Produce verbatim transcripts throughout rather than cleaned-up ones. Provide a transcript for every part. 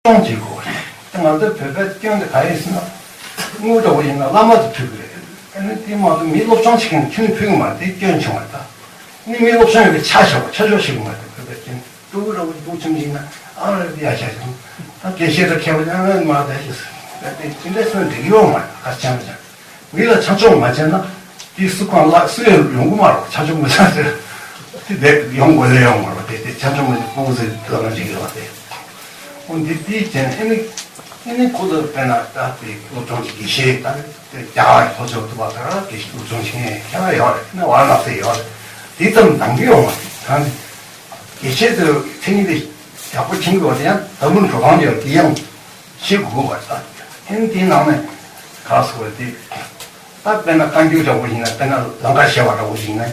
སློབ་སྦྱོང་བྱེད་དགོས་རེད། དེ་ང་ཚོའི་བོད་པའི་སྐྱོན་དེ་ག་རེ་ཟེར་ན། དངུལ་འདྲ་བོ་ཡིན་ན་བླ་མ་ཚོ་ཕུལ་གི་རེད། ཨ་ནི་དེ་མ་གཏོགས་མི་སློབ་སྦྱོང་བྱེད་མཁན་ཁྱོན་ནས་ཕུལ་གི་མ་རེད། དེ་སྐྱོན་བྱུང་བ་རེད་ད། ནི་མི་སློབ་སྦྱོང་ཡོད་པའི་ཆ་བཞག་པ་ཆ་འཇོག་བྱེད་གི་མ་རེད། བོད་པའི་སྐྱོན་ཕྲུ་གུ་འདྲ་བོ་ཅིག་སྡུག་ཆུང་ཅིག་ཡིན་ན་ཨ་རེ་ཡ་ཆ་བྱུང་། ད་དགེ་བཤེས་དང་མཁས་པ་ཡང་ན་མ་ད་ཞེས་ཟེར། དེ་དེ་འདྲ་སོང་འགྲིག་ཡོད་མ་རེད། ཁ་ཆེན་པོ་ཆེན། མི་ལ་ཆ་འཇོག་མ་བྱས་ན། དེ་སུ་གང་ལ་སུ་ཡང་ཡོང་གི་མ་རེད། ཆ་འཇོག་མ་བྱས་ན། དེ་དེ་ཡོང་དགོས་ལས་ཡོང་མ་རེད། དེ་དེ་ཆ་འཇོག་མ་བྱས་ཕྲུ་གུ་ཚོའི་དོན་ལ་འགྲིག་ཡོད་པ་དེ། འོ་འདི་དེ་བྱས་ནས་ཨ་ནི་ཨ་ནི་ཁོ་ཚོ་དཔེར་ན་ད་དེ་སློབ་སྦྱོང་གི་དགེ་བཤེས་ད་དེ་རྒྱ་གར་ལྷོ་ཕྱོགས་དུ་བ་དེར་དགེ་བཤེས་སློབ་སྦྱོང་བྱེད་མཁན་ཁྱེད་རང་ཡོད་རེད། ཨ་ནི་ཝཱ་ར་ཎ་སི་ཡོད་རེད། དེ་ཙམ་འདང་གི་ཡོད་མ་རེད། ད་ནི་དགེ་བཤེས་ཚོས་མཚན་ཉིད་དེ་ཡག་པོ་མཁྱེན་དགོས་པ་དེ་ཡང་འཛམ་བུ་གླིང་གྲོགས་ཁང་དེ་ཡོད་དེ་ཡང་། ཤེས་དགོས་པ་ད། ཨ་ནི་དེའི་ནང་ནས་ག་སོགས་དེ། ད་དཔེར་ན་བཀའ་འགྱུར་འདྲ་བོ་ཡིན་ན། དཔེར་ན་ལང་ཀར་བྱེ་བ་འདྲ་བོ་ཞིག་ཡིན་ན།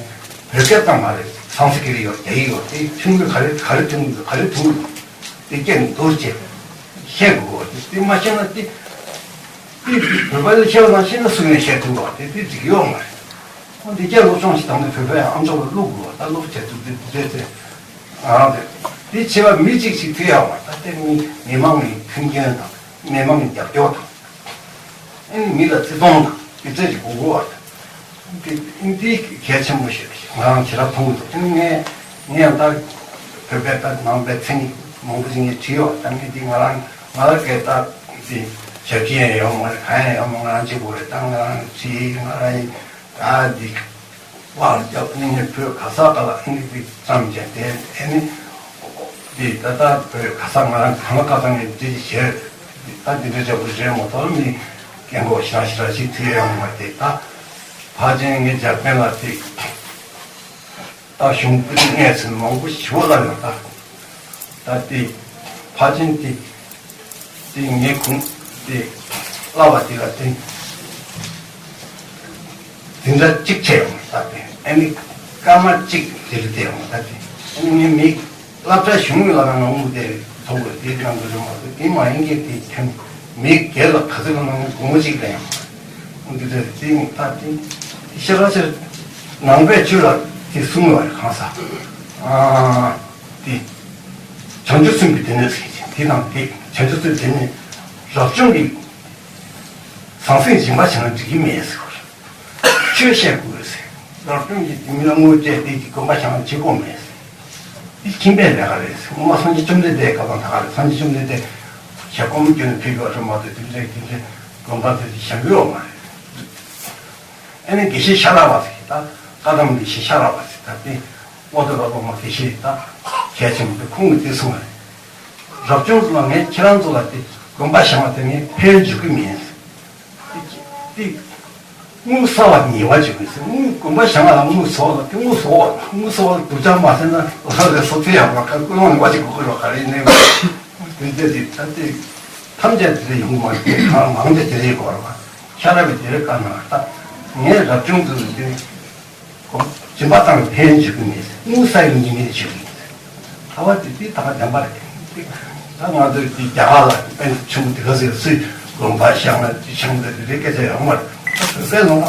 བོད་སྐད་ཙམ་མ་རེད། སཾ་སྐྲྀ་ཏ་ཡོད། རྒྱ་ཡིག་ཡོད། དེ་ཐུན་དུ་ག་རེ་ག་རེ་ཐུན་དུ་ག་རེ་ཐུན་དུ་དེ་སྐད་མདོར་བྱས་ཤེས་དགོས། དེ་དེ་མ་ཤེས་ན་དེ་དེ་བོད་པ་ལ་ཤེས་པ་ནང་བཤད་ན་སུ་ཡིན་ན་ཤེས་ཐུབ་པ་དེ་དེ་འགྲིག་ཡོད་མ་རེད། ཨ་འདི་སྐད་སློབ་སྦྱོང་ཞིག་དང་ནི་བོད་པའི་ཨམ་ཅོག་ལ་བླུག་དགོས། ད་སློབ་བྱེད་ཐུབ་དེ་དེ་དེ་ཨ་དེ་དེ་བྱེད་པ་མི་གཅིག་ཞིག་ཐུག་ཡག་པ། ད་དེ་མི་མི་མང་གི་མཐུན་རྐྱེན་དང་མི་མང་གི་རྒྱབ་སྐྱོར་དང་། ཨ་ནི་མི་ལ་བརྩི་མཐོང་དང་དེ་ཚོ་ཞིག་དགོས་དགོས་པ། དེ་འདི་གལ་ཆེན་པོ་ཞིག་ང་རང་ཞེ་དྲག་མཐོང་གི་འདུག་ཨ་ནི་ངས་ངས་ཡང་ད་བོད་པའི་ད་ནང་པའི་མཚན་ཉིད་མང་པོ་ཞིག་ངས་བྲིས་ཡོད། ད་ངས་འདི་ང་རང་ང་རང་གི་ད་འདི་ཞབས་ཕྱི་ཡང་ཡོད་མ་རེད། གང་ཡང་ཡོད་མ། ང་རང་གཅིག་པུ་རེད། ད་ང་རང་བྲིས་ང་རང་ཡིན། ད་འདི་བར་རྒྱབ་ནི་ངས་བོད་ག་ས་ག་ལ་ཨ་ནི་འདི་བརྩམས་བྱས་དེ་ཨ་ནི་འདི་ད་ལྟ་བོད་ག་ས་ང་རང་གང་ལ་ག་ས་ངས་འདི་བྱས། ད་འདི་འདྲ་བྱས་པོ་རེད་མ་གཏོགས་མི་རྒན་གོག་ཞེ་དྲག་ཞེ་དྲག་ཅིག་ཐུག་ཡོད་མ་རེད། ད་ཕལ་ཆེར་ངས་འཇར་པན་ལ་དེ་ད་གཞུང་སྐུ་ཚེ་ངས་ཚེ་མང་པོ་ཞིག་བླངས་ཡོད། ད་ད་དེ་ཕལ་ཆེར་དེ་དེ་ངས་ཁུངས་དེ་བསླབ་པ་དེ་ལ་དེ་འཛིན་གྲྭ་གཅིག་བྱས་ཡོང་། ད་དེ་ཨ་ནི་སྐར་མ་གཅིག་དེ་ལ་བསྡད་ཡོང་། ད་དེ་ཨ་ནི་ངས་མི་སློབ་གྲྭ་གཞུང་ལ་ང་ངོ་དེ་ཐོག་དེ་གནང་དགོས་རེད་མ་གཏོགས་དེ་མ་ཡིན་གྱི་དེ་ཐེངས་མི་སྒེར་ལ་ག་ཚོད་ལ་ང་དགོང་མོ་གཅིག་ལ་ཡང་འདི་འདྲ་དེ་ད་དེ་ཤེས་ར་ཤེས་ནང་པའི་ཆོས་ལ་དེ་གསུང་བ་རེད། གང་ཟག་ཨ་དེ་བྱང་ཆུབ་སེམས་ཀྱི་སྡེ་སྣོད་ཟེར་གྱི་དེ་དང་དེ་བྱང་ཆུབ་སེམས་སྡེ་སྣོད་རབ་བྱུང་གི་ཟང་ཟིང་སྦྱིན་པ་བྱས་ན་འགྲིག་གི་མེད་ཟེར་བ་རེད། ཆོས་བཤད་དགོས་ཟེར། རབ་བྱུང་གི་མི་ལ་དངུལ་སྤྲད་དེ་གི་དགོན་པ་བཞེངས་ན་བྱེད་དགོས་མེད་ཟེར། འདི་ཁྱིམ་པའི་ལས་ཀ་རེད་ཟེར། སྔོན་མ་སངས་རྒྱས་བཅོམ་ལྡན་འདས་སྐབས་དང་ད་ག་རེད། སངས་རྒྱས་བཅོམ་ལྡན་འདས་ཞབས་སྐོར་མོ་བསྐྱོན་ནས་ཕེབས་ཡོད་རེད་མ་གཏོགས་དེ་འདྲའི་དེ་འདྲའི་དགོན་པ་དེ་བཞེངས་ཡོད་མ་རེད། ཨ་ནི་དགེ་བཤེས་ཤ་ར་བ་ཟེར་གི་ད་བཀའ་གདམས་དགེ་བཤེས་ཤ་ར་བ་ཟེར། ད་དེ་ཨོ་ཏོ་བ་སློབ་མ་དགེ་བཤེས་ད་གལ་ཆེན་པོ་དེ་ཁོང་གིས་དེ་གསུངས་པ་རེད། རབ་བྱུང་ལ་ངས་ཁྱེད་རང་ཚོ་ལ་དེ་དགོན་པ་བཞེངས་པ་དེ་ངས་ཕན་འཇུག་གི་མིན། དེ་དངུལ་ཟ་བ་ཉེས་པ་བྱུང་ཟེར། དངུལ་དགོན་པ་བཞེངས་པ་ལ་དངུལ་ཟ་བ་ལ་དེ་དངུལ་ཟ་བ་དངུལ་ཟ་བ་ལ་སྡུག་ཅག་མ་ཟེར་ན་ལོ་ལ་སོ་ཚེ་ཡག་པ་ཁ་ཀུན་སློང་ནི་བ་ཅིག་གོ་གི་རོགས་ག་རེ་ནས་དེ་འདྲ་དེ་ད་དེ་ཐམས་ཅད་དེ་རེ་ཡོང་གི་མ་རེད། གང་མང་ཆེ་དེ་རེ་གོ་ར་བ་ཤ་ར་བའི་དེ་རེ་བཀའ་གནང་ད་ངས་རབ་བྱུང་དུ་དེ། སྦྱིན་པ་བཏང་ཕན་ཆེ་གི་མེད། དངུལ་ཟ་ཡི་ཉེས་མེད་ཆེ་གི་ཡིན། ཁ་བ་དེ་དེ་ད་ག་བདེན་པ་རེད། ད་ང་ཚོས་དེ་རྒྱ་གར་ལ་དཔེ་ཆུང་དེ་ག་ཟེར་སུས་དགོན་པ་བཞེངས་ན་དེ་ཆུང་དེ་དེ་སྐད་ཆ་ཡོད་མ་རེད། ད་དེ་ཚོའི་ནང་ལ་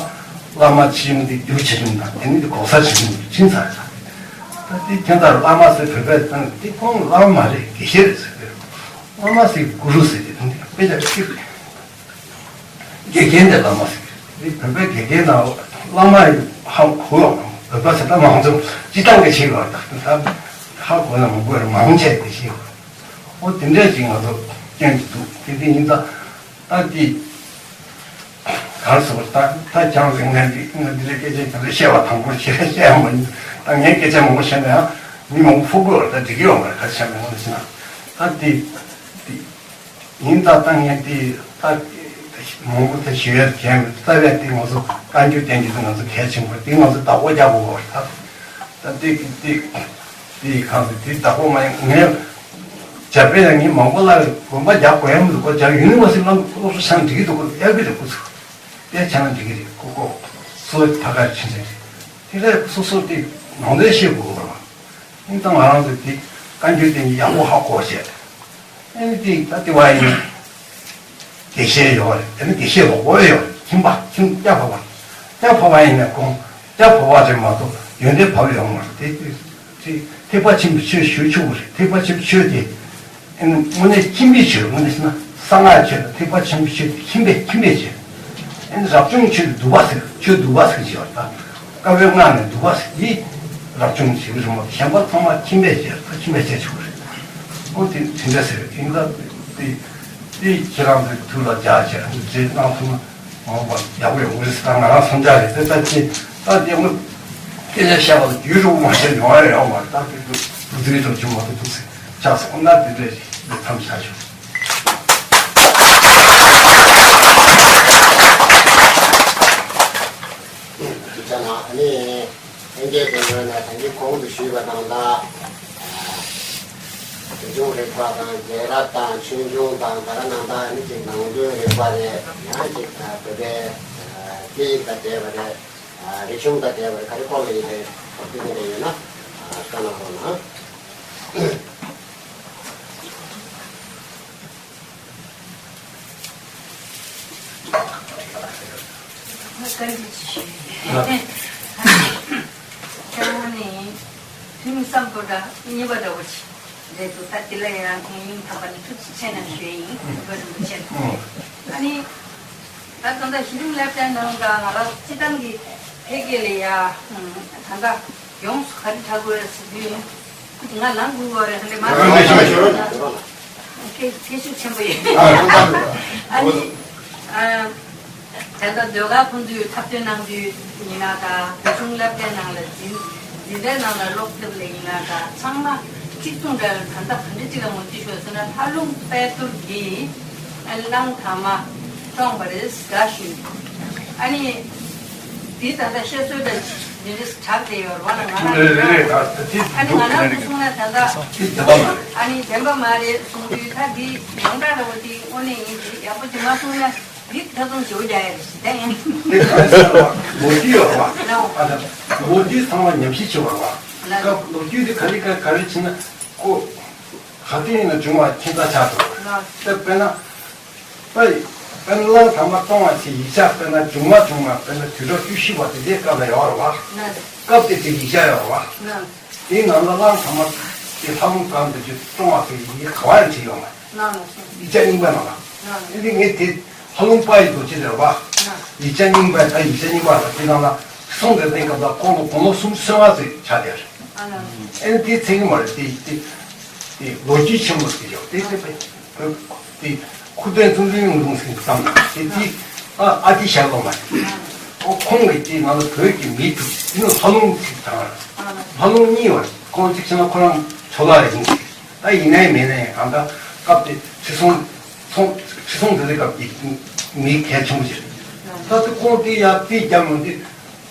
བླ་མ་ཆེ་ཆུང་དེ་རྒྱུ་ཆེ་ཆུང་དང་དེ་ནི་དེ་གོ་ས་ཆེ་ཆུང་དེ་ཕྱིན་ཚར་རེད། ད་དེ་ཁྱེད་ཚོར་བླ་མ་ཟེར་བོད་པས་བཏང་དེ་ཁོང་བླ་མ་མ་རེད། དགེ་བཤེས་རེད་ཟེར་གི་རེད། བླ་མ་ཟེར་གུ་རུ་ཟེར་དེ་དང་དེ་དཔེ་ཆ་གཅིག་རེད། དགེ་རྒན་དེ་བླ་མ་ཟེར་གི་རེད། བོད་པའི་དགེ་རྒན་དང་བླ་མ་ཡི་ཧ་གོ་ཡོང་། བོད་པ་ཟེར་ད་མང་ཚོགས་སྤྱི་བཏང་གི་ཆེད་ལ་ད་ཧ་གོ་ན་མང་པོ་རེད། མང་ཆེ་དེ་ཤེས་ཡོང་། འོ་དེ་འདྲས་ཅིག་ང་ཚོ་སྐྱོན་གྱི་འདུག་དེ་འདྲ་ཡིན་ཙང་ད་འདི་གང་ཟེར་བ་ད་ད་ཀྱང་ཟེར་ང་འདི་ང་འདི་ལས་སྐད་ཆ་ཀྱང་བཤད་པ་དང་པོ་བཤད་བཤད་ཡང་མ་ཡིན། ད་ངས་སྐད་ཆ་མང་པོ་བཤད་ན་ཡང་མི་མང་པོ་ཕོག་གི་ཡོད་རེད། ད་འགྲིག་གི་ཡོད་མ་རེད། ག་རེ་བཤད་ན་ཡང་ཟེར་ན་ད་འདི་འདི། ཡིན་ད་ལྟ་ངས་དེ་ད་མང་པོ་དེ་ཞུ་ཡས་གལ་མེད། རྩ་བའི་དེ་ང་ཚོ་བཀའ་འགྱུར་བསྟན་འགྱུར་དེ་ང་ཚོ་གལ་ཆེན་པོ་དེ་ང་ཚོ་བདག་པོ་རྒྱག་དགོས་པ་རེད། ད་ད་དེ་དེ་དེ་གང་ཟེར་དེ་བདག་པོ་མ་ཡིན་ངས་རྒྱ་བལ་ལ་ངས་མང་པོ་ལ་དགོན་པ་རྒྱག་དགོས་ཡ་མི་འདུག་གོ་རྒྱག་ཡུན་རིང་བ་ཞིག་ལ་སློབ་གསོ་ཆང་འགྲིག་གི་འདུག་གོ་ཡག་གི་རེད། ཁོ་ཚོ་དེ་ཆ་ན་འགྲིག་གི་རེད། ཁོ་ཁོ་སོ་ཐ་ཀར་ཕྱིན་ཚེ་དེ་ལས་སོ་སོ་དེ་ནང་དོན་ཤེས་དགོས་གོ་ར། ཡིན་ད་ང་རང་ཚོ་དེ་བཀའ་འགྱུར་དེ་ཡག་པོ་ཧ་གོ་བྱས། ཨ་ནི་དེ་ད་དེ་བ་ཡིན། དགེ་བཤེས་ཡོད་རེད། དེ་ནི་དགེ་བཤེས་ལོག་པོ་ཡོད་རེད། ཁྱིམ་པ་ཁྱིམ་སྐྱ་བོ་པ། སྐྱ་བོ་པ་ཡིན་ན་ཁོང་སྐྱ་བོ་པ་རེད་མ་གཏོགས་ཡོན་ཏན་བབས་ཡོང་མ་རེད། དེ་དེ་ཐེག་པ་ཆེན་པོའི་ཆོས་ཞུ་ཆོག་གི་རེད། ཐེག་པ་ཆེན་པོའི་ཆོས་དེ་ ཨེ་ནི་དངོས་གནས་ཁྱིམ་པའི་ཆོས། དངོས་གནས་བྱས་ན་གསང་སྔགས་ཆོས་དང་ཐེག་པ་ཆེན་པོའི་ཆོས་དེ་ཁྱིམ་པའི་ཁྱིམ་པའི་ཆོས། ཨེ་ནི་རབ་བྱུང་ཆོས་དེ་སྡུག་པ་ཟེར། ཆོས་སྡུག་པ་ཟེར་གྱི་ཡོད་ད། བཀའ་པོད་ལྔ་ནས་སྡུག་པ་ཟེར་གྱི་རབ་བྱུང་ཆོས་རིང་མོ། གཞན་པ་ཚང་མ་ཁྱིམ་པའི་ཆོས། ད་ཁྱིམ་པའི་ཆོས་ཆོས་རེད། ཨོ་དེ་དེ་འདྲ་ཟེར་ཡིན་ད། དེ་དེ་ཁྱེད་རང་ཚོའི་ཐུགས་ལ་འཇགས་བྱས་འདི་བྲིས་གནང་སོང་ན། འོང་བ་ཡག་པོ་ཡོང་གི་རེད་ཟེར། ད་ང་རང་བསམ་འཆར་རེད་དེ། ད་ཅི་ད་དེ་མོ་སྐད་ཆ་བཤད་པ་ལ་རྒྱུས་རུ་མ་བཤད་ཡོང་ཡ་ཡོང་བ་རེད། ད་དེ་ཚོ་བུ་ཚོའི་ཚོ་བྱུང་མ་ཐུབ་ཐུབ་ཟེར་ཆགས་སོང་ན། དེ་འདྲ་ཞིག་མི་ཐམས་ཆགས་བྱུང་། ཅི་ཆ་ན་ཨ་ནི། ལྷན་རྒྱས་དེ་ཚོ་ནས་ད་གིན་གོང་དུ་ཞུས་པ་དང་ལ། རིག་གཞུང་རིག་པ་དང་རྒྱལ་རབས་དང་ཆོས་འབྱུང་དང་། ད་ར་ནང་པ་ནི་ཅིག་ནང་དོན་རིག་པ་རེད། ཡང་ཅིག་བོད་པའི་སྐད་ཡིག་དང་འབྲེལ་བ་རེད། རིག་གཞུང་དང་འབྲེལ་བ་རེད། ག་རེ་སྐོར་ལ་ཡིན་པའི་ཐོག་ཏུ་དེ་འདྲ་ཡོད་ན་བཀའ་གནང་རོགས་གནང་། བཀའ་འདྲི་ཞུ་ཡིན། ཁྱེད་རང་ནི་ཐུན་མོང་བསམ་བློ་འདྲ་གཉིས་པ་འདྲ་བོ་ཞིག་རེད་འདུག་ད་དེ་ལ་ཡང་སྙིང་ཐག་པ་ནས་ཐུགས་རྗེ་ཆེ་གནང་ཞུ་ཡིན། རིན་པོ་ཆེ། ཨ་ནི་ད་ད་ལྟ་གཞི་རིམ་སློབ་གྲྭའི་ནང་ལ་ང་རང་སྤྱི་བཏང་གི་འཕེལ་རྒྱས་ལ་ཡ་ད་ལྟ་ཡོངས་སུ་ག་རེ་གྲགས་དགོས་ཟེར་དུས། ང་ལངས་དགོས་པ་རེད། ཧ་ལས་མ་རེད། རེད་རེད་རེད། སྐད་སྐད་ཤུགས་ཆེན་པོ་ཡོད། ཨ་ནི་ཨ་ད་ལྟ་ཟློས་གར་ཁོང་ཚོས་འཁྲབ་སྟོན་གནང་དུས་ཡིན་ན། ད་བོད་གཞུང་སློབ་གྲྭའི་ནང་ལ་འཛིན་འཛིན་གྲྭའི་ནང་ལ་སློབ་དེབ་ལ་ཡིན་ན། ད་ཚང་མ་གཅིག་མཚུངས་འདྲ་བའི། ད་ལྟ་ག་འདྲ་གཅིག་ལ་ངོ་སྤྲོད་ཞུ་ཟེར་ན། ལྷ་ལུང་དཔལ་རྡོར་གྱིས་གླང་དར་མ་བཀྲོངས་པ་རེད་ཟེར་ཞུས། ཨ་ནི་དེ་ད་ལྟ་བཤད་སྲོལ་འདྲ་འདི་འདྲ་གྲགས་བསྡད་ཡོད་རེད་བ་ལ། ང་རང་རེད་རེད་རེད། ད་དེ་ཨ་ནི་ང་རང་ཚོ་གསུངས་ན་ད་ལྟ་དེ་བདེན་པ་མ་རེད། ཨ་ནི་བདེན་པ་མ་རེད་གསུང་དུས། ད་འདི་ཡོངས་གྲགས་འདྲ་བོ་དེ་དངོས་གནས་ཡིན། དེ་ཡག་པོ་ཅིག་མ་གསུངས་ན་འདི་ད་དུང་བརྗེ་པོ་རྒྱག་ཡ་རེད་ཟེར། ད་ཡིན་དེ་ག་རེ་ཟེར་བ། ལོ་རྒྱུས་ཡོད་རེད་བ། ཨ་ད་ལོ་རྒྱུས་ཚང་མ་ཉམས་ཞིབ་བྱེད་དགོས་རེད་བ། སྐབས་ལོ་རྒྱུས་དེ་ག་རེ་ག་ག་རེ་བྱས་ན་ཁོ་ག་དུས་ཡིན་ན་བྱུང་བ་ཁྱད་མཚར་ཆགས་འགྲོ་བ་རེད། དཔེར་ན། ཨ་ཡི། དཔེར་ན་གླང་དར་མ་བཀྲོངས་པ་ཞིག་ཡིག་ཆ་དཔེར་ན་བྱུང་མ་བྱུང་ན། དཔེར་ན་དུས་རབས་བཅུ་བཞི་པ་དེ་འདྲའི་སྐབས་ལ་ཡོད་རེད་བ། སྐབས་དེ་དུས་ཡིག་ཆ་ཡོད་རེད་བ། དེའི་ནང་ལ་གླང་དར་མ་དེ་ལྷ་ལུང་སྒང་དུ་ཅིག་བཀྲོངས་པ་ཟེར་ཡིག་ག་བ་ཡང་བྲིས་ཡོད་མ་རེད། ཡིག་ཆ་རྙིང་པའི་ནང་ལ། ཨ་ནི་ངས་དེ་ལྷ་ལུང་དཔལ་ཡི་རྡོ་རྗེ་རེད་བ། ཡིག་ཆ་རྙིང་པ། ད་ཡིག་ཆ་རྙིང་པ་ལ་དེ་ནང་ལ་སྲོང་བཙན་སྒམ་པོ་ལ་ཁོང་ལ་དགུང་ལོ་སུམ་ཅུ་སོ་ལྔ་ཙམ་ཆགས་བསྡད་རེད། ཨ་ནི་དེ་ཚད་ཀྱི་མ་རེད། དེ་དེ་དེ་ལོ་རྒྱུས་ཆེན་པོ་ཞིག་ཡོད་དེ། དེ་དཔེ་དེ་ཁུ་སྟོན་ཙུང་ཐུང་ལུང་ཟེར་བསམ་ན། དེ་དེ་ཨ་ཨ་ཏི་ཤ་ལོ་མ་རེད། ཨོ་ཁོང་གིས་དེ་ནང་ལ་བོད་ཀྱི་མི་ཐུག་དེ་ནི་ལྷ་ལུང་ཅིག་དང་། ལྷ་ལུང་གཉིས་ཡོད་རེད། ཁོང་གཅིག་བྱས་ན་ཁོ་རང་ཇོ་ལགས་ཡིན་ཟེར། ད་ཡིན་ནའི་མིན་ནའི་ཨ་ད་སྐབས་དེ་ཁྲི་སྲོང་ཁྲི་སྲོང་ལྡེ་བཙན་སྐབས་ཀྱི་མི་གལ་ཆེན་པོ་ཞིག་རེད། ད་དེ་ཁོང་དེ་ཡར་རྩིས་རྒྱབ་ཡོང་དུས།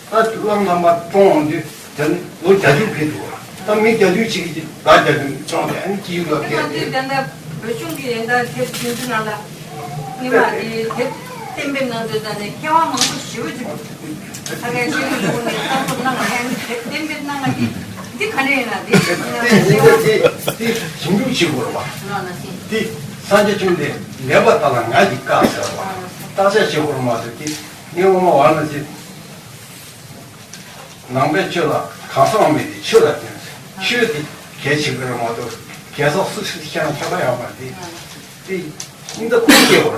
ད་གླང་དར་མ་བཀྲོངས་ཡོང་དུས་དེ་ནི་ལོ་བརྒྱད་ཅུ་འཁེལ་འདུག་བ། ད་མི་བརྒྱད་ཅུ་ཅིག་གིས་ཟླ་བརྒྱད་ཅུ་བཀྲོངས་ཏེ། ཨ་ནི་སྐྱིད་ཡུལ་ལ་ཁྱེད་ཚོས་ད་ལྟ་བོད་གཞུང་གི་ཡོན་བདག་དེབ་ཆུང་ཆུང་ནང་ལ། སྔོན་མ་དེ་དེབ་གཏན་འབེབས་གནང་དུས་ད་ནས་མཁས་དབང་མང་པོ་ཞེ་པོ་ཅིག་ད་གའི་ཤེས་རིག་ལོ་ནས་གསར་གཏོད་གནང་བ། ཡང་དེབ་གཏན་འབེབས་གནང་བ་འདི་འདི་ག་འདྲ་ཡིན་ན། འདི་དེ་དེ་དེ་དེ་ཞིབ་འཇུག་བྱེད་དགོས་རེད་བ། དེ་སངས་རྒྱས་བཅོམ་ལྡན་འདས་ལེགས་པར་བརྟགས་ལ་ང་ཡི་བཀའ་ཟེར་བ། བརྟག་དཔྱད་བྱེད་དགོས་རེད་མ་གཏོགས། དེ་ངས་ངོ་མ་བར་ན་ཅིག་ནང་པའི་ཆོས་ལ་གང་ཟག་མེད་དེ་ཆོས་ལ་བརྟེན། ཆོས་དེ་གལ་ཆེ་གི་རེད་མ་གཏོགས། གལ་ཟག་སུ་ཞིག་ཤེས་ན་ཁྱད་པར་ཡོད་མ་རེད། དེ་དེ་སྙིང་སྟོབས་ཁོང་སྐྱེ་བར་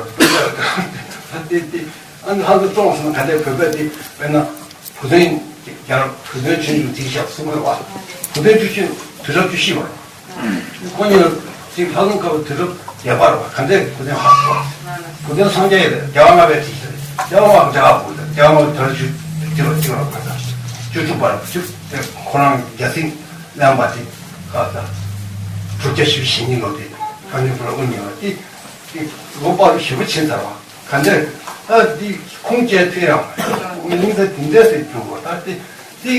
དེ་དེ་ཨ་ནི་ལྷ་ཚོ་བཀྲོངས་སོང་ན་ག་འདྲའི་བོད་པ་དེ། དཔེར་ན་བུ་སྟོན་རྒྱལ་རབས། བུ་སྟོན་ཆོས་འབྱུང་ཅིག་བཞག་གསུང་གི་རེད་བ། བུ་སྟོན་ཆོས་འབྱུང་དུས་རབས་བཅུ་བཞི་བར། ཁོ་གཉིས་ལ་ཅིག་ལྷ་ལུང་ཁ་བ་དུས་རབས་བརྒྱད་པ་རེད་བ། ག་འདྲའི་བུ་སྟོན་ཧ་གོ། བུ་སྟོན་སངས་རྒྱས་ཡིན་པས་རྒྱལ་བ་ལྔ་པའི་གྲས་ཤིག་རེད། རྒྱལ་བ་ལྔ་པ་རྒྱ་གར་བོད་དང་། རྒྱལ་བ་ལྔ་པ་དུས་རབས་བཅུ་བཅུ་བཅུ་བ་ག་ཚ་བཅུ་དྲུག་པར་བཅུ་དེ་ཁོ་རང་རྒྱལ་སྲིད་བླངས་པ་དེ་ག་ཚ་དྲུག་བརྒྱ་བཞི་བཅུ་ཞེ་གཉིས་ལོ་དེ་ཀ་ནི་པུ་ར་དབུ་བརྙེས་པ་དེ། དེ་ལོ་པར་ཞེ་པོ་ཕྱིན་ཚར་བ། ག་འདྲ་ཨ་འདི་ཁུངས་སྐྱེལ་ཐུབ་ཡ་མ་རེད། མིང་ཚ་དེ་འདྲ་ཟེར་གྱུར་བ། ད་དེ་དེ་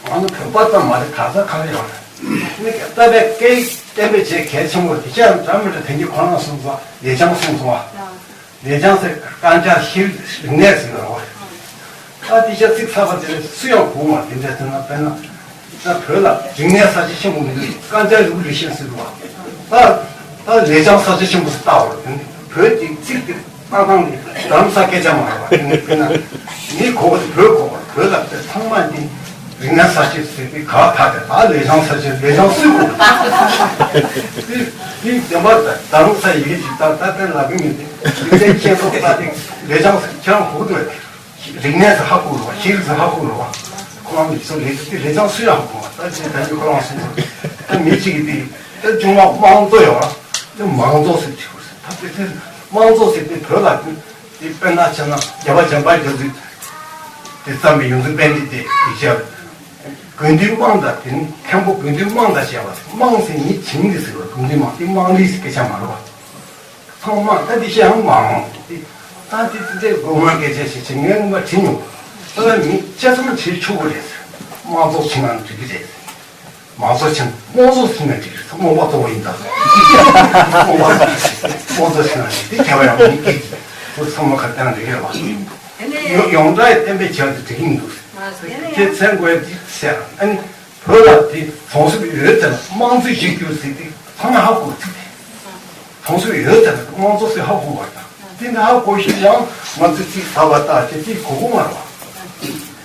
ང་ནི་བོད་པ་ཙམ་མ་རེད། ག་ས་ག་ལ་ཡོད་རེད། མི་སྐད་ལྟ་བའི་སྐད་ཡིག་གཏན་འབེབས་བྱེད་གལ་ཆེན་པོ་དེ་ཅང་འདྲ་མི་འདྲ། དེང་གི་ཁོ་རང་གསུངས་སོང་། ལེགས་བྱང་གསུངས་སོང་བ། ལེགས་བྱང་ཟེར་རྐང་བྱ་ཤེར་རིག་གནས་ཟེར་བ་རེད་བ། ད་དེ་ཅག་ཚིག་ཚགས་པ་དེ་རེད། སུ་ཡང་གོ་མ་དེ་འདྲ་ཟེར་ན། དཔེར་ན་ད་བོད་ལ་རིག་གནས་གསར་བརྗེ་ཆེན་པོ་མི་འདུག་རྐང་བྱ་རིག་པ་རིག་ཤེས་ཟེར་བ། ད་ད་ལེགས་བྱང་གསར་བརྗེ་ཆེན་པོ་ཟེར་བཏགས་པ་རེད། དེ་ནི་བོད་ཀྱི་ཚིག་དེ་བཏགས་སྟངས་དེ་རྡ་རམ་ས་སྐད་ཆ་མ་རེད་བ། དེ་ནི་དཔེར་ན་མི་གོ་བ་དེ་བོད་གོ་བ་རེད། བོད་ལ་དེ་ཚང་མ་འདི་ རིག་གནས་གསར་བརྗེ་ཟེར་ཏེ་ག་ཐ་དེ་ད་ལེགས་བྱང་གསར་བརྗེ་ལེགས་བྱང་སུས་གོ། དེ་དེ་བདེན་པ་ད་ད་རུང་ས་ཡི་གེ་ཅིག་ད་ད་དེ་ལབ་གི་མི་འདུག་རིག་གནས་ཁྱེད་ཚོ་ད་དེ་ལེགས་བྱང་ཁྱེད་རང་གོ་གི་འདུག་རིག་གནས་སུ་ཧ་གོ་རུ་བ་ཤེས་རིག་སུ་ཧ་གོ་རུ་བ་ཁོ་རང་གི་ཚོ་ལེགས་དེ་ལེགས་བྱང་སུས་ཧ་གོ་བ་ད་ཅི་ད་ཅི་ཁོ་རང་སུ་ད་མི་གཅིག་གི་དེ་ད་ཅུང་མ་དམངས་གཙོ་ཡོད་བ་ད་མང་གཙོ་ཟེར་གྱི་ཡོད་ད་དེ་དེ་དམངས་གཙོ་ཟེར་ཏེ་བོད་ལ་དེ་དཔེར་ན་ཆ་ན་རྒྱལ་བ་བྱམས་པ་རྒྱ་མཚོས་དེ་བརྩམས་པའི་ཡོངས་འཛིན་དཔལ་ལྡན་དེ་ཡིག་ཆ། དགོན་འདུས་དམངས་དང་དེ་ནི་མཁན་པོ་དགོན་འདུས་དམངས་དང་བཅས་པ་དམངས་ཟེར་ཉིད་བྱིངས་ཏེ་ཟེར་བ་དགོན་འདུས་དམངས་དེ་དམངས་རིགས་སྐད་ཆ་མ་རེད་བ། ཚང་མ་ད་དེ་བཤད་ཡང་མ་འོང་དེ་ད་དེ་དེ་དགོས་མཁོ་སྐད་ཆ་ཞིག་བྱེད་ངས་ངོ་མ་དྲིས་མྱོང་། ད་ལྟ་མི་དཔྱད་རྩོམ་བྱེད་ཆོག་གི་རེད། དམངས་གཙོ་ཆིངས་ཡང་འགྲིག་གི་རེད། མང་གཙོ་ཆིངས་དམངས་གཙོ་ཆིངས་ནས་འགྲིག་རེད། དམངས་གཙོ་གཙོ་བོ་ཡིན་ད། དམངས་གཙོ་དམངས་གཙོ་ཆིངས་ནས་འགྲིག་དེ་ཁྱད་པར་ཡང་མི་འགྲིག་གི་ཚང་མ་ཁ་བཏང་འགྲིག་གི་རེད་བ། ཡོངས་གྲགས་བསྟན་པའི་ཆེད་དུ་འགྲིག་གི་མི་འདུག་ཁྱེད་ཚན་དགོས་འདི་ཟེར་ཨ་ནི། བོད་ལ་དེ་གྲོང་གསེབ་ཡོད་ཚད་ལ་དམངས་གཙོའི་གཞི་བསྒྱུར་ཟེར་ཏེ་ཚང་མས་ཧ་གོ་ཚིག་དེ། གྲོང་གསེབ་ཡོད་ཚད་ལ་དམངས་གཙོ་ཟེར་ཧ་གོ་བ་དང་དེ་འདྲ་ཧ་གོ་ཤེས་ཡང་ང་ཚོས་ཚིག་ཟ་བ་ལྟ་དེ་ཚིག་གོ་གོ་མ་རེད་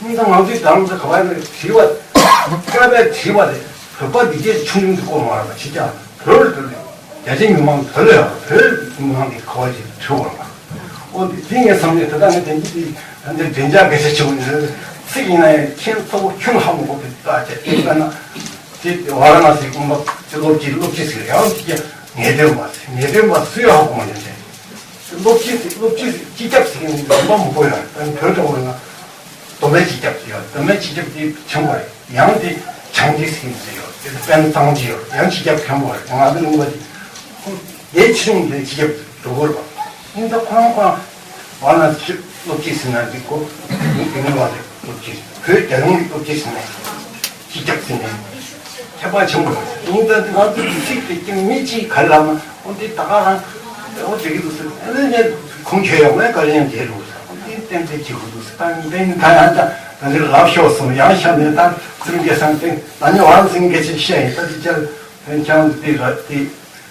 བ། ཨིན་ད་ང་ཚོའི་དང་ཚོ་ག་བ་ནས་བྲིས་པ་སྐད་པས་བྲིས་པ་རེད། བོད་པ་འདི་སྐད་ཆུང་ཆུང་དུ་གོ་མ་རེད་བ་ཕྱི་རྒྱལ་བོད་དུ་ནས་རྒྱ་ཆེ་མི་མང་བོད་ལ་ཡང་བོད་མི་མང་གི་གོ་བ་ཞིག་བྲིས་པ་རེད་བ། འོ་འདི་འདི་ངས་བསམ་ནས་ད་ལྟ་ངས་དེ་འདི་འདི་འདི་འདྲ་འཇགས་སྐད་ཆ་བྱུང་ནས་ཚིག་ཡིན་ན་ཡང་ཁྱེད་གཙོ་བོ་ཁྱོད་ཧ་མ་གོ་བའི་ད་ཅེས་དཔེར་ན་དེ་ཝཱ་ར་ཎ་སིའི་དགོན་པ་ཅི་སློབ་སྤྱི་སློབ་སྤྱི་ཟེར་ཡང་དེ་ངེས་སྟོན་པ་ཟེར་ངེས་སྟོན་པ་སུས་ཧ་གོ་མ་ཡོང་ཅེས་སློབ་སྤྱི་ཟེར་སློབ་སྤྱི་ཟེར་སྤྱི་ཁྱབ་ཟེར་མཁན་འདི་རིམ་པ་མང་པོ་ཡོད་རེད། བོད་འདྲ་བོ་ཡིན་ན། མདོ་སྨད་སྤྱི་ཁྱབ་ཅིག་ཡོད། མདོ་སྨད་སྤྱི་ཁྱབ་དེ་ཆུང་བ་རེད། ཡང་དེ་བྱང་སྡེ་ཟེར་གྱི་ཡོད། དེ་དཔལ་གཙང་སྡེ་ཡོད། ཡང་སྤྱི་ཁྱབ་མཁན་པོ་རེད། ང་ཚོ་ལུང་པ་དེ་ཁོ་དེ་ཆུང་དེ་སྤྱི་ཁྱབ་འགྲོ་དགོས་རེད་པ། ཡིན་ད་ཁོ་རང་ཁོ་རང་ཝཱ་ར་ཎ་སི་སློབ་སྤྱི་ཟེར་ན་འགྲིག་གོ། མི་དེ་ནི་ཝཱ་ར་ཎ་སི་སློབ་སྤྱི་བོད་རྒྱལ་ཡོངས་ཀྱི་སློབ་སྤྱི་ཟེར་ནས་སྤྱི་ཁྱབ་ཟེར་ནས་ཁྱད་པར་ཆེན་པོ་རེད། ཡིན་ད་ང་ཚོ་ཚིག་དེ་ཀྱང་མི་གཅིག་ག་རེ་ལབ་ན་འོ་འདི་ད་ག་རང་འོ་འགྲིག་གི་འདུག་ཟེར་ཨ་ནི་ངས་ཁུངས་འཁྱོལ་ཡོང་ངས་ག་རེ་ཡང་བྱས་རུང་ཟེར། འདི་གཏན་གཏན་བྱེད་དགོས་འདུག་ཟེར། ད་འདི་ད་ཡང་ད་ད་འདི་ལབ་ཤོག་གསུངས། ཡང་ཤ་ནས་ད་ཚུར་འགྱེལ་སང་སྟེང་ད་ནི་ཝཱ་ར་ཎ་སིའི་སྐད་ཆ་བཤད་ཡིན། ད་འདི་ཅར་ཕན་ཆང་འདི་ར་འདི་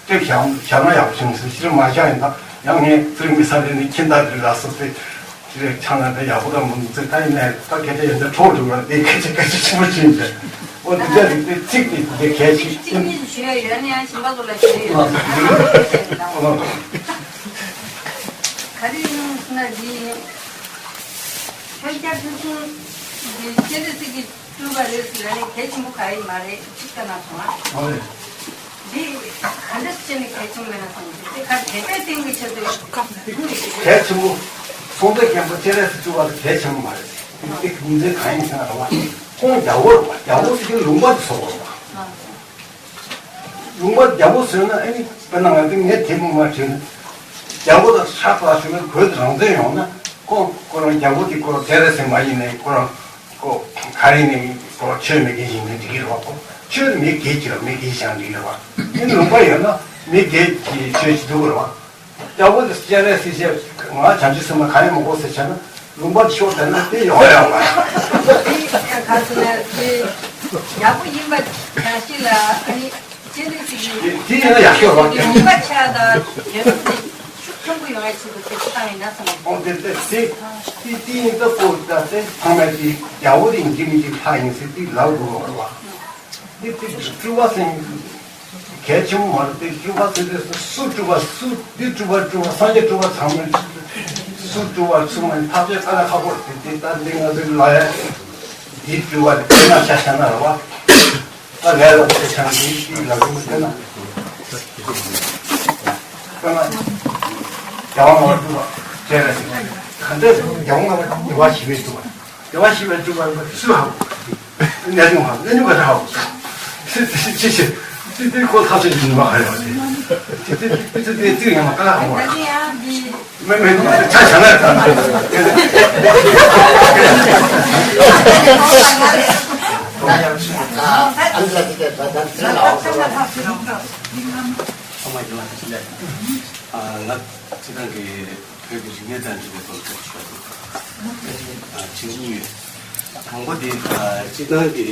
ལྟེབ་བཞག་བཞག་ན་ཡག་པོ་བྱུང་ཟེར། ཕྱིར་མ་བཞག་ཡིན་ད་ཡང་ངས་ཚུར་མི་ས་རེ་ནས་ཁྱིམ་བདག་འདི་ལ་སོགས་ཏེ་ཕྱིར་ཆང་ན་ད་ཡག་པོ་ད་མི་འདུག་ཟེར། ད་ཡིན་ནས་ད་སྐད་ཆ་ཡོན་ཏན་འཕྲོ་འགྲོ་བ་འདི་སྐད་ཆ་སྐད་ཆ་ཆེན་པོ་ཅིག་ཡིན་ཟེར། འོ་འདི་འདྲ་རིགས་དེ་ཚིག་དེ་འདི་གལ་ཆེ། གཅིག་གཉིས་ཞུ་ཡ་ཡོད་ན་ཡང་གཞན་པ་ཚོ་ལ་ཞུ་ཡ་ཡོད། ག་རེ་ཡིན་ཟེར་ན་འདི་ཡིན། ཤར་རྒྱག་ཕུན་སུམ་འདི་སྤྱན་རས་གཟིགས་ཀྱི་སྤྲུལ་པ་རེད་ཟེར་ཡ་ནི་གལ་ཆེན་པོ་ག་ཡིན་མ་རེད། གཅིག་ལྟ་ན་སོང་ཨ། འདི་ག་འདྲ་བྱས་ནས་གལ་ཆེན་པོ་མེད་ན་བསམ་གྱི་འདུག་དེ་ག་དད་པའི་སྟེང་གི་ཆེད་དུ་གལ་ཆེན་པོ། སངས་རྒྱས་མཁན་པོ་སྤྱན་རས་གཟིགས་སྤྲུལ་པ་ལ་གལ་ཆེན་པོ་མ་རེད། འདི་ཉིན་མཚན་གང་ཡིན་ཟེར་ན་རེད་བ། ཁོང་རྒྱལ་པོ་རེད་བ། རྒྱལ་པོ་ཟེར་གྱི་ལུང་པ་དེ་བཟོ་དགོས་རེད་བ། ལུང་པ་རྒྱལ་པོ་བཟོས་ན་ཨ་ནི་དཔེར་ན་ང་ཚོ་ངས་དེ་མི་མ་བྲིས་ན་རྒྱལ་པོ་དང་ཧྲག་ལ་བྱུང་ན་བོད་དུ་རང་བཙན་ཡོང་ན་ཁོ་ཁོ་རང་རྒྱལ་པོ་དེ་ཁོ་རང་སྤྱན་རས་གཟིགས་མ་ཡིན་ནའི་ཁོ་རང་ཁོ་ག་རེ་ནས་ཁོ་རང་ཆོས་མེད་མཁན་ཞིག་ཡིན་ན་འགྲིག་གི་རེད་བ། ཁོ་ཆོས་མེད་མཁན་གྱི་ར་མེད་མཁན་ཞིག་འགྲིག་གི་རེད་བ། ཨ་ནི་ལུང་པ་ཡོད་ན་མེད་མཁན་གྱི་ཆོས་ཞིག་འདུག་གི་རེད་བ། རྒྱལ་པོ་དེ་སྤྱན་རས་གཟིགས་ཞེས་ང་བྱང་ཆུབ་སེམས་ལ་གང་ཡང་མི་དགོས་ཟེར་བྱས་ན་ལུང་པ་ཤོར་བསྡད་ན་དེ་ཡོང་ཡོང་མ་རེད། དེ་ག་ཚོད་ན་དེ་ཡག་པོ་ཡིན་པ་བྱ་ཞིག་ལ་ཨ་ནི་སྤྱན་རས་གཟིགས་ཀྱི་དེ་ཡིན་ན་ཡག་ཤོས་རེད་བ། ཡིན་པ་ཆགས་དང་ཡོད་པ་དེ་ཤུགས་ཆེན་པོ་ཡོང་ཡ་ཆེད་དུ་དེ་ཚོ་བཏང་ཡིན་ན་བསམ་གི་འོ་དེ་དེ་དེ་དེ་དེ་ཡིན་ད་ཀོ་ད་དེ་ཚང་མས་དེ་རྒྱལ་པོ་དེ་ཡིན་གྱི་མིན་གྱི་ལྷ་ཡིན་ཟེར་དེ་ལབ་དགོས་རེད་བ། འདི་དེ་སྤྲུལ་པ་ཟེར་གལ་ཆེན་པོ་མ་རེད་དེ། སྤྲུལ་པ་ཟེར་དུས་སུ་སུ་སྤྲུལ་པ་སུ་འདི་སྤྲུལ་པ་སྤྲུལ་པ་སངས་རྒྱས་སྤྲུལ་པ་ཚང་མས་སུ་སྤྲུལ་པ་སུ་མ་ཡིན་ཐག་གཅོད་དཀའ་ལས་ཁག་པོ་རེད་དེ། ད་འདི་ང་ཚོའི་ལ་ཡ་འདི་སྤྲུལ་པ་རེད་དེ་ན་ཤ་ཤ་ན་རེད་བ། ད་ལས་ལ་དེ་ཆང་འདི་འདི་ལ་རུ་མི་དེ་ན་དཔེར་ན་རྒྱལ་བ་ལྔ་པ་སྤྲུལ་པ་བྱས་རེད་ཟེར། ག་འདྲ་རྒྱལ་བ་ལྔ་པ་བདེ་བར་གཤེགས་པའི་སྤྲུལ་པ། བདེ་བར་གཤེགས་པའི་སྤྲུལ་པ་སུས་ཧ་གོ། གནས་ཆུང་ཧ་གནས་ཆུང་ག་འདྲ་ཧ་གོ། ཅི་ཅི་ཅི་ཅི་ཅི་ཅི་ཁོ་ཐག་ཆོད་ཀྱི་ཉི་མ་ཧ་ཡོད་རེད། ཅི་ཅི་ཅི་ཅི་ཅི་ཅི་ཡང་མ་ཀ་ལ་ཧ་གོ་རེད། མེ་མེ་ཆ་ཆ་ན་ད། ཨ་ང་སྤྱི་བཏང་གི་བོད་ཀྱི་རིག་གནས་དང་འབྲེལ་བའི་སྐོར་དུ་ཞུ་བ་དང་། ཨ་དྲི་བ་གཉིས་ཡོད། དང་པོ་དེ་ཨ་སྤྱིར་བཏང་གི་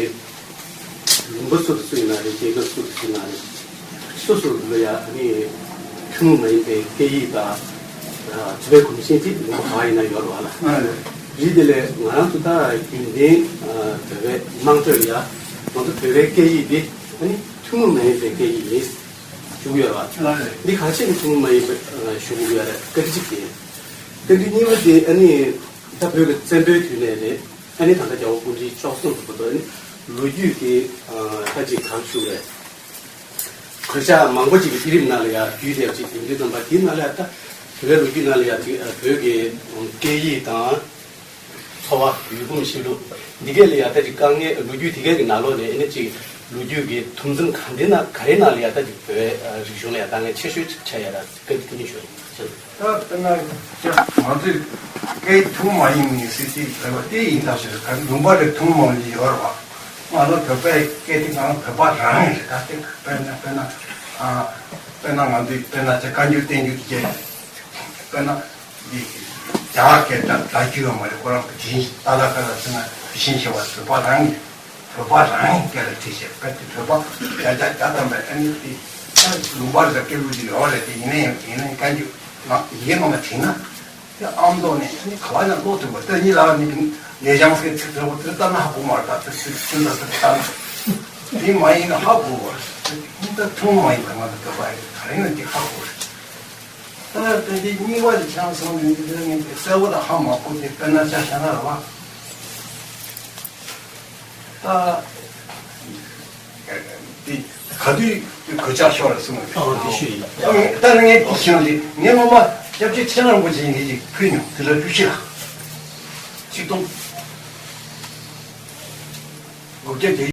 ལུང་པ་སུ་དང་སུ་ཡིན་ན་རེད། རྒྱལ་ཁབ་སུ་དང་སུ་ཡིན་ན་རེད། སོ་སོ་ལ་ཡ་ཨ་ནི་ཐུན་མོང་མ་ཡིན་པའི་སྐད་ཡིག་དང་ཨ་སྤྱི་པའི་གོམས་གཤིས་དེ་ལུང་པ་གང་ཡིན་ན་ཡོད་རེད་བ་ལ། ཨ་རེད། རེད། དེ་ལས་ང་རང་ཚོ་ད་རྒྱུན་ལྡན་ཨ་བོད་པའི་དམངས་ཁྲོད་ལ་ཡ་ང་ཚོ་བོད་པའི་སྐད་ཡིག་འདི་ཨ་ནི་ཐུན་མོང་མ་ཡིན་པའི་སྐད་ཡིག་ཡིན་ཞུ་གི་ཡོད་པ། ལགས་རེད། འདི་གང་ཕྱིར་ནི་ཐུན་མོང་མ་ཡིན་པ་ཨ་ཞུ་གི་ཡོད་རེད། བཀའ་དྲིན་གཅིག་དེ་ཡིན། བཀའ་དྲིན་གཉིས་པ་དེ་ཨ་ནི་ད་བོད་ཀྱི་བཙན་པོའི་དུས་ནས་རེད། ཨ་ནི་ད་ལྟ་རྒྱལ་བ་སྐུ་ཕྲེང་བཅུ་གསུམ་དུ་བར་དུ་ཨ་ནི་ལོ་རྒྱུས་ཀྱི་ཨ་ད་ཅིག་གང་ཞུ་རེད། གོད་ཆག་མང་པོ་ཅིག་གི་དུས་རིམ་ནང་ལ་ཡང་བརྒྱུད་དེ་ཅིག་དེང་དུས་ཙམ་པ་དེའི་ནང་ལ་ཡང་ད་བོད་པའི་ལོ་རྒྱུས་ནང་ལ་ཡང་ཅིག་བོད་ཀྱི་སྐད་ཡིག་དང་འཚོ་བ་ཡུལ་གོམས་གཤིས་ལུགས་འདི་གས་ལ་ཡང་ད་ཅིག་དཀའ་ངལ་ལོ་རྒྱུས་དེ་གས་ཀྱི་ནང་ལོགས་ནས་ཨེ་ནི་ཅིག་ལོ་རྒྱུས་ཀྱི་དུམ་མཚམས་གང་དེ་ན་ག་རེ་ནང་ལ་ཡང་ད་ཅིག་བོད་རིག་གཞུང་ལ་ཡང་དཀའ་ངལ་ཆེ་ཤོས་ཅིག་ཆགས་ཡ་ར་སྐད་ཆ་དེ་ནི་ཞུ་ཡིན། ད་དཔེར་ན་ང་ཚོས་སྐད་ཐུན་མོང་མ་ཡིན་པའི་སྲིད་ཇུས་བོད་པ་དེ་ཡིན་ཐག་ཆོད་རེད། ད་ལུང་པ་རེ་ཐུན་མོང་མ་ཡིན་ཡོད་རེད་བ། ང་ཚོ་བོད་པའི་སྐད་དེ་ང་རང་བོད་པ་རང་རེད། ད་དེ་དཔེར་ན་དཔེར་ན་ཨ་དཔེར་ན་ང་ཚོས་དཔེར་ན་ཅིག་བཀའ་འགྱུར་བསྟན་འགྱུར་དེ་བྱས། དཔེར་ན་འདི་རྒྱ་གར་སྐད་ད་ད་རྒྱུས་ཡོད་མ་རེད། ཁོ་རང་གི་དྲིན་ཏཱ་ལ་ཀ་ལ་ཟེར་ན་དྲིན་ཆེ་བ་བོད་པ་རང་གི་བོད་པ་རང་གི་སྐད་ལ་བྲིས་བྱས་བོད་དེ་བོད་པ་བརྒྱ་ཆ་བརྒྱ་ཐམ་པའི་ཨ་ནི་དེ་ད་ལུང་པ་རེ་ད་སྐད་ལུགས་ཅིག་ཡོད་རེད། དེ་ཡིན་ན་ཡང་ཡིན་ན་ཡང་བཀའ་འགྱུར་ནང་ཡི་གེ་ནང་ལ་བྲིས་ན་དེ་ཨ་མདོ་ནས་ཨ་ནི་ག་བ་ཡང་ཀློག་ཐུབ་པ། དེ་གཉིས་ལ་ནི་ལེགས་བྱང་སྐད་ཚིག་ཐོས་པ་དེ་ལྟ་ན་ཧ་གོ་མ་རེད། ད་དེ་ཚིག་ཚིག་ད་དེ་ལྟ་ན་དེ་མ་ཡིན་ན་ཧ་གོ་བ་རེད། དེ་ད་ཐུན་མོང་མ་ཡིན་པ་ང་ཚོ་བོད་པ་ཡིན་ག་རེ་ཡིན་ན་དེ་ཧ་གོ་རེད། ད་དེ་འདི་གཉིས་པ་དེ་ཆང་སོང་ནས་འདི་ལ་ངས་དེ་གསལ་པོ་དང་ཧ་མ་གོ་དེ་དཔེར་ན་ཆ་བཞག་ན་རེད་བ། ད་དེ་ག་དུས་གོད་ཆག་ཤོར་རེད་གསུངས་པ་རེད། ཨོ་དེ་ཤོད་ཡིན། ད་ངས་དེ་ཤེས་ནས་ངས་སྔོན་མ་སྐྱབས་རྗེ་ཁྲི་རིན་པོ་ཆེ་ནས་ཅིག་ཕུལ་མྱོང་། དེ་ལ་བཅུ་བཞི་ལ་ཆིག་སྟོང་དགུ་བརྒྱ་བརྒྱད།